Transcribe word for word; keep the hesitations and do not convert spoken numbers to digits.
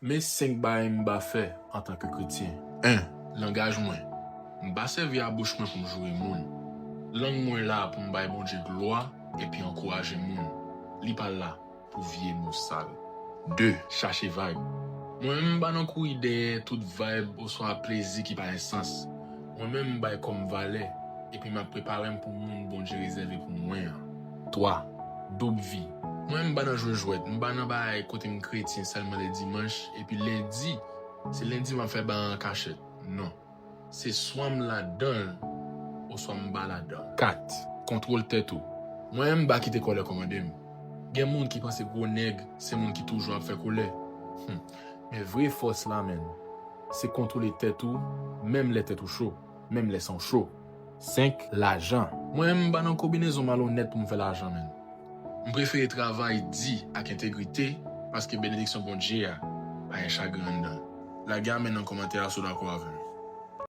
Men senk bagay m pa fè antanke kretyen. En. Langaj mwen. M pa sèvi a bouch mwen pou m joure moun. Lang mwen la pou m bay Bondye glwa epi ankouraje moun. Li pa la pou vye mo sal. De. Chache vayb. Mwen menm m pa nan kouri dèyè tout vayb oswa plezi ki pa gen sans. Mwen menm m bay kò m valè epi m ap prepare m pou moun Bondye rezève pou mwen an. Twa. Doub vi. Mwen m pa nan jwe jwèt, m pa nan bagay kote m kretyen sèlman ledimanch epi lendi, se lendi m ap fè bagay an kachèt. Non. Se swa m ladan l oswa m pa ladan l. Kat. Kontwòl tèt ou. Mwen m pa kite kòlè kòmande m. Gen moun ki panse gwo nèg se moun ki toujou ap fè kòlè. Hmm. Men vre fòs la menm, se kontwole tèt ou menm lè tèt ou cho, menm lè san w cho. Senk. Lajan. Mwen m pa nan konbinezon malonèt pou m fè lajan menm. M prefere travay di ak entegrite paske benediksyon Bondye a pa gen chagren anndan l. Lage amèn nan kòmantè a si w dakò avè m.